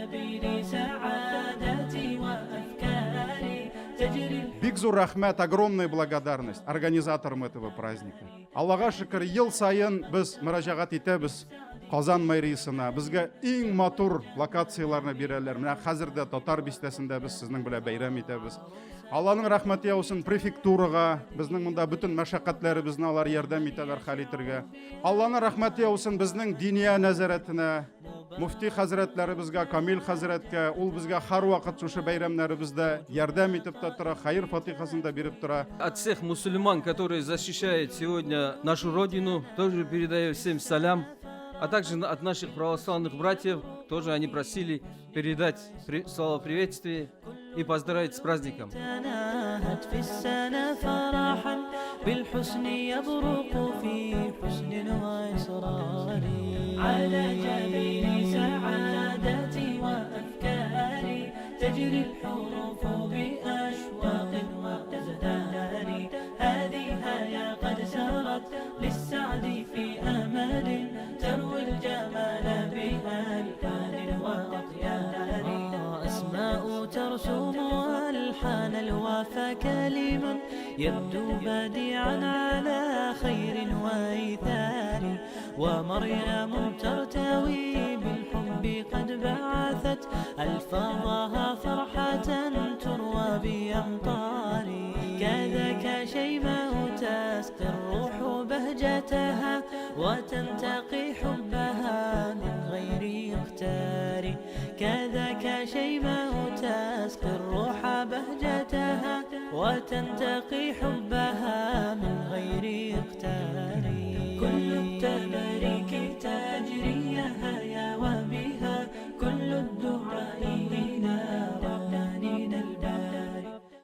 جبين سعادتي وأفكاري تجري. Бик зур рәхмәт, огромная благодарность организаторам этого праздника. Аллага шөкер, ел саен без мөрәҗәгать итәбез Казан мэриясенә. Безгә иң матур локацияләрне бирәләр. Менә хәзер дә Татар бистәсендә без сезнең белән бәйрәм итәбез. Алланың рәхмәте яусын префектурага, безнең монда бөтен мәшәкатьләребезне алар ярдәм итәләр хәл итәргә. Алланың рәхмәте яусын безнең диния нәзарәтенә, мөфти хәзрәтләребезгә, Камил хәзрәткә, ул безгә һәрвакыт шушы бәйрәмнәребездә ярдәм итеп тә тора, хәер фатихасын да биреп тора. От всех мусульман, которые защищают сегодня нашу родину, тоже передаю всем салям. А также от наших православных братьев, тоже они просили передать слова приветствия и поздравить с праздником. تناهت في السنة فرحا بالحسن يبرق في حسن وإصرار على جبين سعادتي وأفكاري تجري الحروف بأشواق وأزدار هذه هيا قد سرت للسعد في أمل تروي الجمال بألحان وأطيار أسماء ترسم ألحان الوفا كلما يبدو بديعا على خير وإيثار ومريم ترتوي بالحب قد بعثت ألفاظها فرحة تروى بأمطار كذاك شيماء تسقي الروح بهجتها وتنتقي حبها من غير اختار كذاك شيماء تسقي الروح بهجتها وتنتقي حبها من غير اختار كل التبارك تجري.